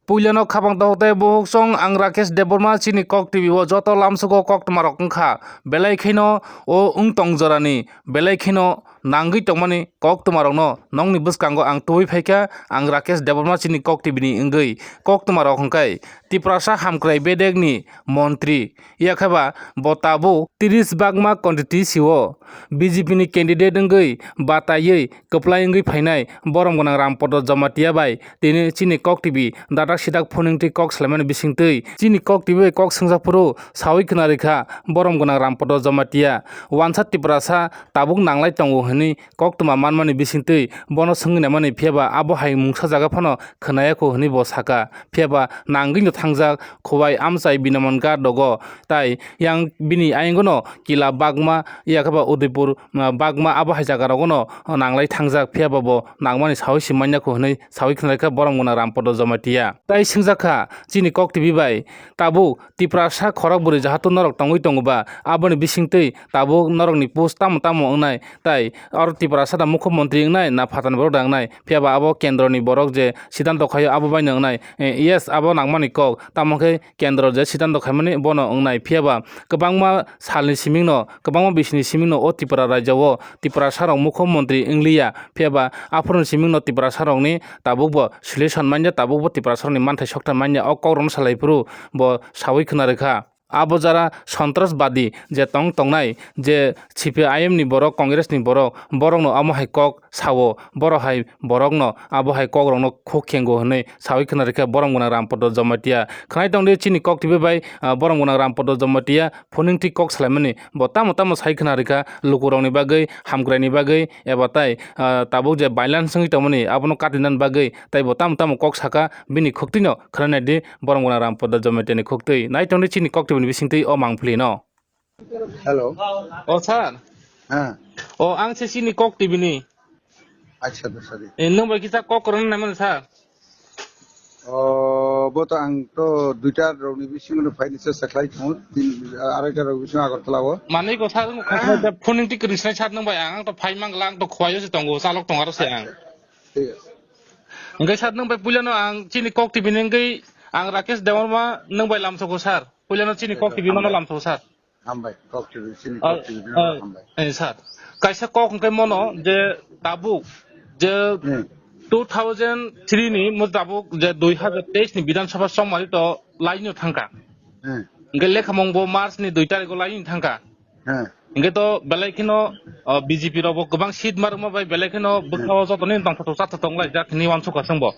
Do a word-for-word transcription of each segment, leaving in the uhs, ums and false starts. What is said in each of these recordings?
Puilano khabang dohok tei buhuk song ang Rakesh Debbarma chini Kok T V o joto lamsugo koktwma rok wngkha, belai kheno o wng tong jorani, belai kheno nangwi tongmani koktwma rokno nokni bwskango ang tubui phaikha, ang Rakesh Debbarma chini Kok T V ni wngwi koktwma rok hwnkhe Tiprasa hamkrai bedekni montri, yakheba bo tabuk tris bakma constituency o B J P ni candidate wngwi bataiwi kwplai wngwi phainai borom gwnang Rampodo Jamatia bai tini chini Kok T V dadak sidak phuningtwi kok salaimani bisingtwi chini Kok T V bai kok swngjak phuru sawi khna rikha borom gwnang Rampodo Jamatia. Wansa Tiprasa tabuk nanglai tongo hwnwi koktwma manmani bisingtwi bono swngwi naimani, phiyaba abo hai mungsa jaga phano khwnaya kho hwnwi bo saka. Phiyaba nangwi no thangjak Khowai amchai Binaman Ghat dogo, tai yang bini ayang no Kila Bagma, yakheba Udaipur, ah, Bagma abo hai jaga rogo no nanglai thangjak, phiyaba bo nangmani sawi se manya kho hwnwi sawi khna rikha borom gwnang Rampodo Jamatia. Tai swngjak kha chini Kok T V bai, tabuk Tiprasa khorok bwrwi jahato norok tongwi tongo ba, aboni bisingtwi tabuk norokni post tamo tamo wngnai, tai oro Tiprasa da mukhyamantri wngnai na phatarni borok da wngnai, phiyaba abo kendroni borok je siddhanto khaio abo baino wngnai. Eh, yes, abo nangmani kok, tamo khe kendro je siddhanto khaimani bono wngnai, phiyaba kwbangma salni simingno, kwbangma bisini simingno o Tripura rajyo o Tiprasa rok mukhyamantri wngliya, phiyaba aphuruni simingno Tiprasa rokni tabukbo solution manya, tabukbo Tiprasa rokni manthai sokthai manya, o kokrokno salai phuru bo sawi khna rikha. Abo jara sontrasbadi je tong tongnai, je C P I M ni borok, Congress ni borok, borokno amo hai kok sao, borok hai borokno abo hai kokrokno khuk khengo hwnwi sawi khna rikha borom gwnang Rampodo Jamatia. Khwnai tongdi chini Kok T V bai, ah, borom gwnang Rampodo Jamatia phuningtwi kok salaimani. Bo tamo tamo sai khna rikha lukurokni bagwi, hamkraini bagwi, eba tai, ah, tabuk je violence wngwi tongmani abono katinani bagwi, tai bo tamo tamo kok saka, bini khuktwino khwnanai di borom gwnang Rampodo Jamatia ni khuktwi. Nai tongdi chini Kok T V ni bisingtwi o mangpili no. Hello. O sir. Ha. O ang se chini Kok T V ni. Acha, to sorry. E, nwng bai kisa kok kwrwng naimani sir. O, bo to ang to duita rokni bisingo no phaini chesta khlai tongo, tin, araita rok bisingo Agartala o. Manwi ko sir, phone twi kwrwi sinai sir nwng bai ang, ang to phai mangla, ang to Khowai o se tongo, chalok tongo aro se ang. Thik ase. Hwnkhe sir nwng bai puilano ang chini Kok T V ni wngwi ang Rakesh Debbarma nwng bai lamsogo sir. Puilano chini Kok T V no lamsogo sir. Hambai, Kok T V, chini Kok T V no hambai. Eh, sir. Kaisa kok hwnkhe mono je tabuk je Hmm. two thousand three ni mo tabuk je dui hazar teis ni Bidhan Sabha chongmari to laino thangkha. Hmm. Hwnkhe lekhamung bo March ni dui tarikh o laino thangkha. Hmm. Hwnkhe to belai kheno, o, B J P rok bo kwbang seat marwkma bai belai kheno bwkha o joto ni tongthotok chathotok tonglai jak hwnwi uansukha chwng bo.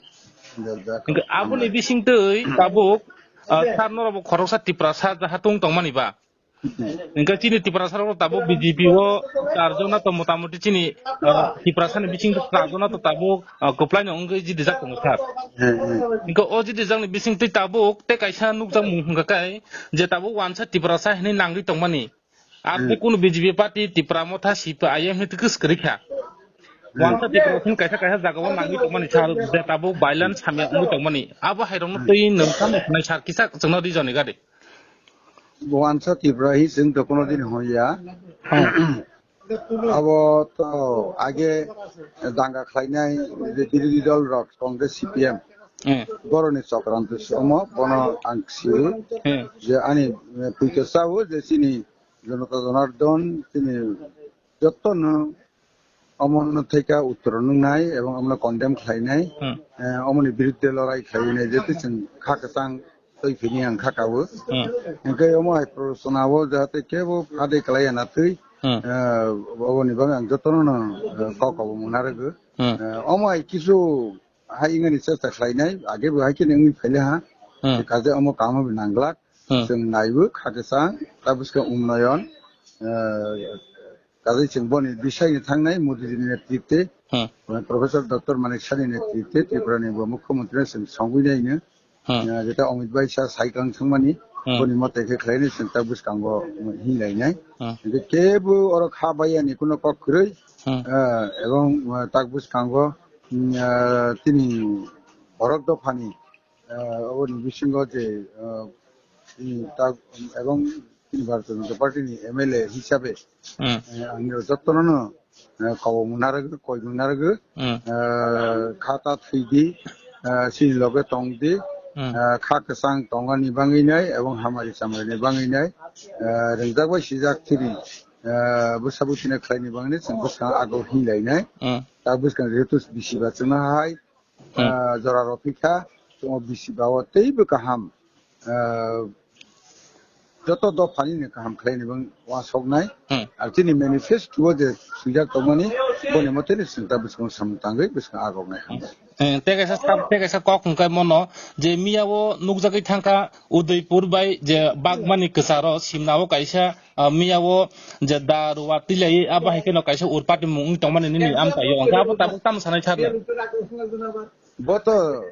Hwnkhe aboni bisingtwi tabuk, o, sir norok bo khoroksa Tiprasa jaha tung tongmani ba. Hwnkhe chini Tiprasa rok tabuk B J P o charjon na to motamoti chini, ah, Tiprasa ni bising charjon na to tabuk, ah, kwplai no wngwi jidijak tongo sir. Hmm, hmm. Hwnkhe o jidijak ni bising twi tabuk tei kaisa nukjakmung hwnkha khe je tabuk wansa Tiprasa hinwi nangwi tongmani. Ar Hmm. tei kunu B J P party Tipra Motha C P I M hinwi twi kwswk kwrwi kha. Hmm. Wansa Tiprasa ni kaisa kaisa jaga o nangwi tongmani sir, je tabuk violence hamya wngwi tongmani. Abo hai rok no Hmm. twi nwng tamo hwnwi sir kisa chwngno reason ni gari. Wansa Tripura hi chwng to kono din hoya. Hmm. Abo to age danga khlainai je birodhi dol rok Congress C P M. Hmm. Boroni chokranto se omo bono ang sio Hmm. je ani, eh, puito sao je chini Janata Janardon chini jotono omono thaika uttor nungnai ebong omono condemn khlainai, Hmm. eh, omoni biruddhe lorai khlainai jete chwng kha kwchang twi phini ang kha kawo. Hmm. Hwnkhe omo hai prarthana o jahate kebo phade kwlaiya na twi, Hmm. eh, oboni bagwi ang jotono no, eh, kok kobong mung narwgo. Hmm. Eh, omo hai kisu hai wngani chesta khlainai, age bo hai kheno wngwi phaile ha. Hmm. Kaje omo kamo bo nanglak. Hmm. Chwng naibo kha kwchang, ta bwskang unnoyon, eh, kaje chwng boni bisai ni thangnai Modi ni netrite, Hmm. Professor Doctor Manik Saha ni netrite, Tripura ni bo mukhyamantri chwng songwi naino. Hmm. Eh, jeta Amit Bhai sa sai kang thangmani, Hmm. boni mote khe khlainai chwng ta bwskango hinlainai. Hmm. Hwnkhe kebo oro kha baiya ni kuno kok kwrwi, Hmm. eh, ebong, eh, ta bwskango, mm, eh, tini borok dophani, eh, oboni bisingo je, eh, tini ta, ebong tini Bharatiya Janata Party ni M L A hisabe, Hmm. eh, ang jotono no, eh, kobong narwgwi, koimung narwgwi, Hmm. eh, kha ta thwidi, eh, chini loge tongdi, Hmm. ah, kha kwchang tongani bangwi nai, ebong hamari chamari ni bangwi nai, ah, ringjak bai sijak thiri, ah, bwsa bwtwi nai khlai ni bangwi nai, chwng bwskang agor hinlai nai. Hmm. Ta bwskang jehetu bisi ba chwngno hai, Hmm. ah, jora rw phi kha, chwng bisi ba o teibo kaham, ah, joto dophani ni kaham khlai ni bang uansuknai. Hmm. Ar chini manifesto o je swijak tongmani, boni mote ni chwng ta bwskang samung tangwi bwskang agoknai hambai. Eh, tei kaisa sab-, tei kaisa kok hwnkhe mono je miya o nukjagwi thangkha Udaipur bai je Bagmani kwcharo simna o kaisa, ah, miya o je da ruwa twi lai abo hai kheno kaisa urpati mung wng tongmani nini amtai o. Hwnkhe abo tabuk tamo sanai thar na? Bo to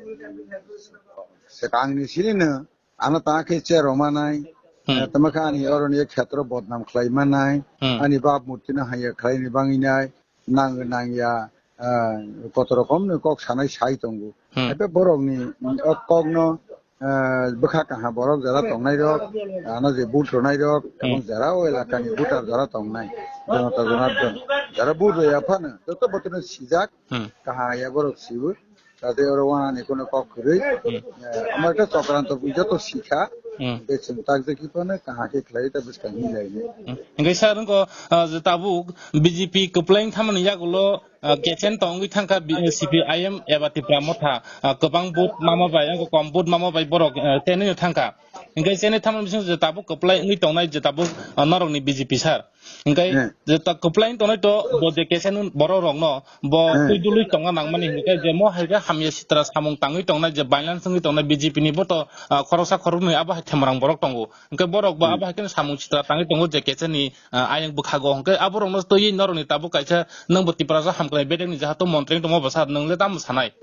se kangni sini no. Ano ta khe che roma nai, Hmm. eh, tamo khe ani oroni khetro bodnam khlai manai, Hmm. ani bap murti no haya khlai ni bangwi nai, nang nang ya, eh, koto rokom ni kok sanai sai tongo. Hmm. Ebe borok ni o kok no, eh, bwkha kaha borok jara tongnai rok, ano je vote ronai rok, Hmm. ebong jara o elaka ni voter jara tongnai, Janata Janardhan, jara vote roya phano, joto botor no sijak, Hmm. kaha ya borok sibo. Tade oro wana ni kono kok kwrwi. Hmm. Eh, amar khe chokranto bui joto sikha. Hmm. Bechwng tak je ki phano kaha khe khlai ta bwskang hinlai ni. Hmm. Hingke sir, wngko, ah, je tabuk B J P kwpleng thamani yagulo, ah, kechen tongwi thangkha B-, C P I M eba Tipra Motha, ah, kwbang vote mama bai, wngko kom vote mama bai borok, ah, tenwi thangkha. Hingke cheni thamani bising je tabuk kwplai wngwi tongnai je tabuk, ah, norokni B J P sir. Hingke Hmm. je ta kwplai tongnai to bo je kechen borok rokno bo Hmm. twi dului tongna nangmani hingke je mo hai khe hamya sitra samung tangwi tongnai je violence wngwi tongnai B J P ni bo to, ah, khoroksa khoroknwi abo hai themrang borok tongo. Hingke borok bo Hmm. abo hai khe samung sitra tangwi tongo je kechen ni, ah, ayang bwkhago. Hingke abo rokno twiwi norokni tabuk kaisa nwng bo Tiprasa hamkrai bedekni jahato montri wng tongma bwsa nwng le tamo sanai?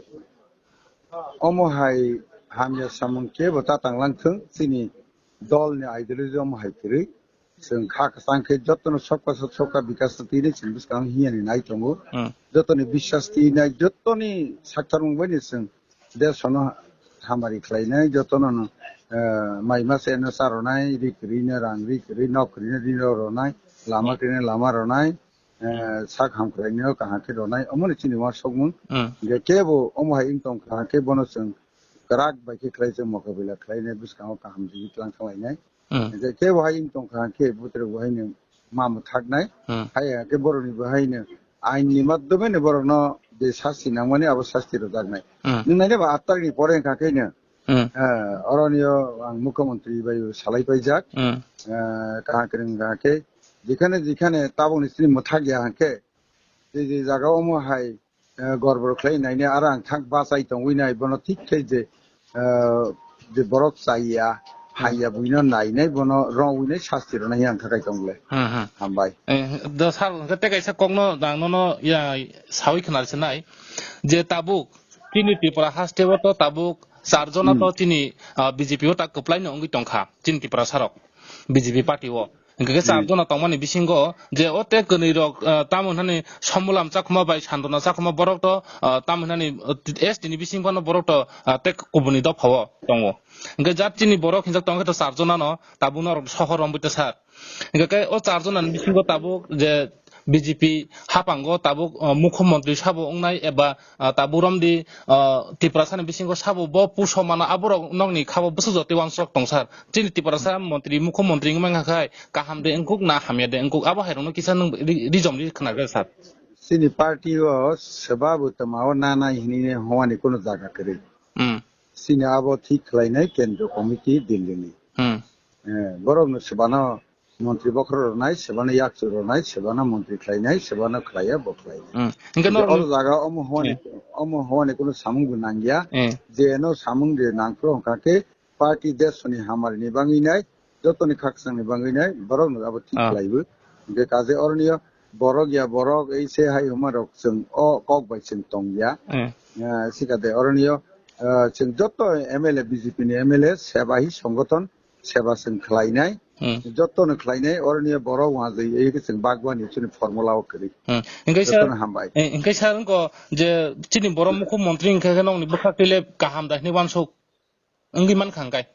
Omo hai hamya samung kebo ta tanglang thung, chini dol ni ideology omo hai kwrwi. Chwng kha kwchang khe jotono sobka sat sobka bikas no twi nai chwng bwskang hiya ni nai tongo. Hmm. Jotoni biswas twi nai, jotoni sakthar mung bai ni chwng desh no hamari khlai nai, jotono no, eh, mai masa no cha rw nai, ri kwrwi no rang ri kwrwi, nok kwrwi no ri rw nai, lama kwrwi no lama rw nai, eh, sak ham khlai no kaham khe rw nai, omo ni chini uansukmung. Hmm. Je kebo omo hai wng tong kha khe bono chwng kwrak bai khe khlai chwng mokabila khlai nai, bwskango kaham jigwi tlang thang lai nai. Hmm. Hingkhe kebo hai wng tong kha khe butrok bo haino ma mwthaknai. Hmm. Hai khe borokni bo haino ain ni madhyome no borokno je sasti nangmani abo sasti rwjaknai. Hmm. Nwng naina ba aat tarikni pore wngkha khe no, Hmm. eh, oroni o ang mukhyamantri bai salai paijak. Hmm. Eh, kaham kwrwng wngkha khe jekhane jekhane tabukni simi mwthak ya hwnkhe je je jaga omo hai eh, gorbor khlai naini aro ang thang bachai tongwi nai bono thik khe je, eh, je borok chaya, haiya buino nainai bono rongwi nai sasti rwna hinwi ang khakai tongle. Hmm, hmm. Hambai. Eh, do sir, hwnkhe tei kaisa kokno ang nono ya sawi khna sinai je tabuk chini Tripura haste o to tabuk char jona to Hmm. chini, ah, B J P o ta kwplai no wngwi tongkha chini Tripura sarok B J P party o. Hingke khe char Hmm. jona tongmani bisingo je o tei kwnwi rok, ah, tamo hinani Somulam Chakhuma bai Santona Chakhuma borok to, ah, tamo hinani, ah, S T ni bisingo no borok to, ah, tei kubuni dopha o tongo. Hingke jat chini borok hinjak tongkhe to char jona no tabuk norok sohor romwi ta sar. Hingke khe o char jona ni bisingo tabuk je B J P hapango tabuk, ah, mukhyamantri sabo wngnai eba, ah, tabuk romdi, ah, Tiprasa ni bisingo sabo bo puso mano aborok nokni khabo bwsajak tei uansuk tong sar. Chini Tiprasa montri, mukhyamantri wngmang kha khai, kaham de wngkuk na hamya de wngkuk, abo hai rokno kisa nwng ri-, rijom ri khna khe sir. Chini party o swba bo twma o nanai hinwi hwnani kunu jaga kwrwi. Hmm. Chini abo thik khlainai Kendra Committee Delhi ni. Hmm. Eh, borok no swbano montri bokhorok rwnai, swbano yakchu rwnai, swbano montri khlainai, swbano khlaiya bo khlainai. Hmm. Hingke norok oro jaga omo hwnani, Hmm. omo hwnani kunu samung bo nangya. Hmm. Je no samung de nangphuru hwnkha khe party deshoni hamari ni bangwi nai, jotoni khakchang ni bangwi nai, borok no abo thik Ah. khlaibo. Hingke kaje oroni o borok ya borok ei se hai hwnma rok chwng o kok bai chwng tong ya. Hmm. Ah, sikade oroni o, ah, chwng joto M L A, B J P ni M L A, seba hi songothon, seba chwng khlai nai, Hmm. joto no khlai nai, oroni o borok uansuk ei khe chwng bagwani chini formula o kwrwi. Hmm. Hingke sir, Jotono hambai. Eh, hingke sir wngko je chini borok mukhyamantri hingke khe nokni bwkhak twi le kaham da hinwi uansuk. Wngwi mankha hwnkhe.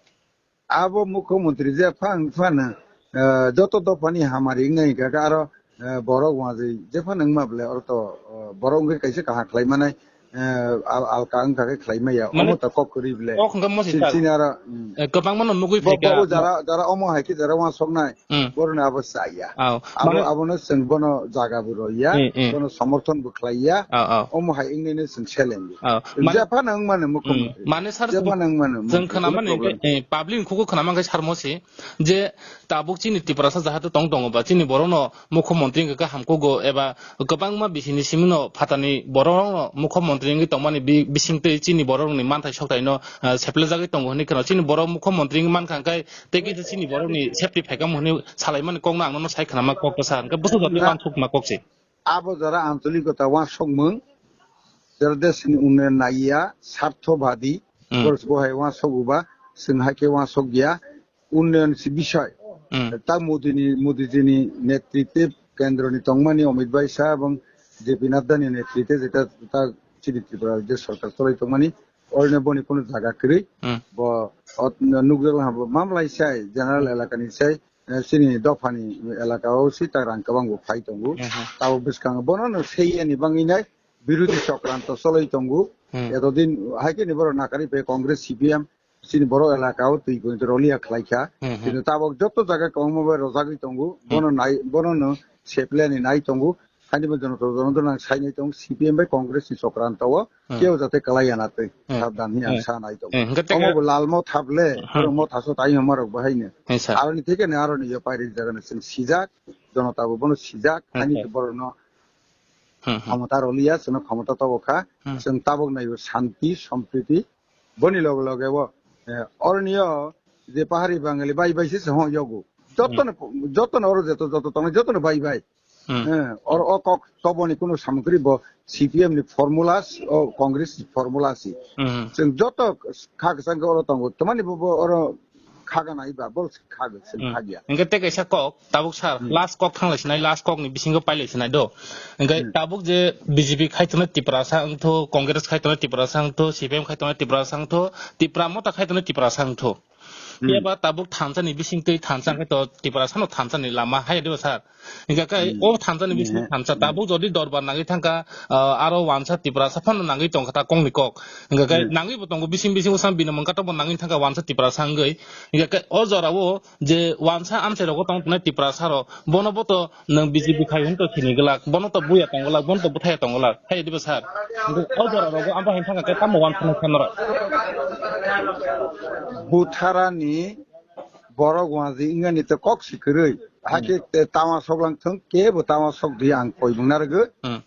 Abo mukhyamantri je phang phano, eh, joto dophani hamari wngnai hwnkha khe aro, eh, borok uansuk je phano wngma bwle oro to, eh, borok wngwi kaisa kaham khlai manai, eh, al-, alka wngkha khe khlai maya. Mane, omo ta kok kwrwi ble. Kok hwnkhe mo si Sin-, sal. Sini aro, mm. Eh, kwbangma no nugwi Bo, phaikha. Bo jara, jara omo hai khe jara uansuknai. Mm. Boroni abo chaya. Aw, Abo, mane abono chwng bono jaga bo rwya, Mm, mm. Bono somorthon bo khlaiya. Aw, aw. Omo hai wngnaino chwng selengo. Aw, mane Jephano wngmano mukhumu. Mm, mane sir, Jephano wngmano chwng mukhumu khwnamani problem. Eh, public ni khugo khwnama khe sarmo si je tabuk chini Tiprasa jahate tong tongo ba chini borokno mukhyamantri wngkha khe hamkhugo eba kwbangma bisini simino phatani borokno mukhyamantri wngwi tongmani bi-, bisingtwi chini borokni manthai soktaino, ah, seplejagwi tongo hwnwi kheno. Chini borok mukhyamantri wngwi mankha hwnkhe tei kisa chini borokni safety phaikam hwnwi salaimani kokno ang nono sai khwnama kok kwsa hwnkhe bwswk jotoni Na- wansukma kok se. Abo jora ancholikota wansukmung, jora desini unnayon naiya, sarthobadi, Hmm. Borok bo hai wansuk uba, chwng hai khe wansuk ya, unnayon si bisoi. Hmm. Ta Modi ni, Modi ji ni netritwe kendro ni tongmani Amit Bhai sah ebong J P Nadda ni netritwe jeta ta chini Tripura je sarkar cholai tongmani, orne boni kono jaga kwrwi, Hmm. Bo ot-, nukjak lang bo mamlai sai, general Hmm. elaka ni sai, eh, chini dopha ni elaka o si ta rang kwbang bo phai tongo. Hmm. Abo bwskango bono no seiya ni bangwi nai, birodhi chokranto choloi tongo. Hmm. Etodin hai khe ni borok nakari phe Congress, C P M, chini borok elaka o twi pon roliya khlai kha. Hmm, hmm. Kintu tabok joto jaga kwbangma bai rojagwi tongo. Hmm. Bono nai, bono no sepleni nai tongo. Haini bo jono, jono, jono ang sai nai tongo. C P M bai Congress ni chokranto o Hmm. kebo jate kwlai ya na twi. Hmm. Sabdan hi ang Hmm. sa nai tongo. Hmm. Hwnkhe teke Omo bo lal mo thap le, Hmm. borok mo thaso tai homa rok bo hai no. Hmm, sir. Aroni theke ne aroni yo pairi jaga no chwng sijak, jonota bo bono sijak, Hmm, haini sir. Borok no Hmm, hmm. Khomota roliya, chwngno khomota tobo kha. Hmm. Chwng tabok naibo shanti, sompriti. Boni loge loge bo, eh, oroniyo je pahari Bangali bai bai se se hon yogo. Jotono, Hmm. Jotono oro jeto, joto tongnai, jotono bai bai. Hmm. Eh, or-, o kok toboni kuno samung kwrwi bo C P M ni formulas, o Congress ni formula si. Hmm. Chwng joto kha kwchang khe oro tongo. Tamani bo, bo oro khaga nai ba, bol se khaga, se Hmm. khagya. Hingke tei kaisa kok, tabuk sir, Hmm. last kok thanglai sinai, last kok ni bisingo pailai sinai do. Hingke Hmm. Tabuk je B J P khai tongnai Tiprasa wngtho, Congress khai tongnai Tiprasa wngtho, C P M khai tongnai Tiprasa wngtho, Tipra Motha khai tongnai Tiprasa wngtho. Hmm. Phiya ba tabuk thansa ni bising twi thansa khai to Tiprasa no thansa ni lama hai diba sir. Hingke kai Hmm. o thansa ni bising Hmm. thansa Hmm. tabuk jodi dorbar nangwi thangka, ah, aro wansa Tiprasa phano nangwi tongkha ta kok ni kok. Hingke kai Hmm. nangwi bo tongo bising bising o sam bini mangka to bo nangwi thangka wansa Tiprasa wngwi. Hingke kai o jora o je wansa amchai rogo tong tongnai Tiprasa rok, bono bo to nwng B J P khai hwn to sini glak, bono to buya tong glak, bono to bwthai tong glak, hai diba sir? Hingke o jora rogo abo hai thangka khe tamo wansa nang kha norok? Butharani borok wanji wngani to kok si kwrwi. Hakhe Hmm. te tama sok lang thung, kebo tama sok di ang koi bung narwgwi. Hmm.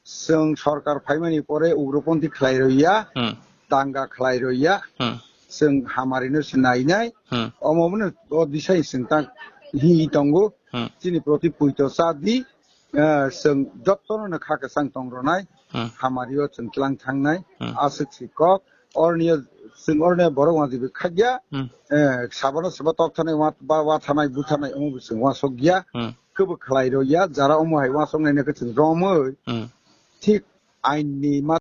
Chwng sorkar phaimani pore ugroponthi khlai roiya, Hmm. Danga khlai roiya, Hmm. Chwng hamarino se nainai, Hmm. Omo bono o disai chwng ta hi tongo, Hmm. Chini proti puito cha di, eh, chwng jotono no kha kwchang tong ronai, Hmm. Hamario chwng tlang thangnai, Hmm. Aswk si kok, orniyo chwng orniyo borok wanjwi khakya, Hmm. Eh, sabano sabo tok thanai wa, ba, wa thanai, bu thanai, omo bo chwng wasok ya, Hmm. Kebo khlai roiya, jara omo hai wasok nai nai khe chwng romwi, Hmm. Thik ain ni ma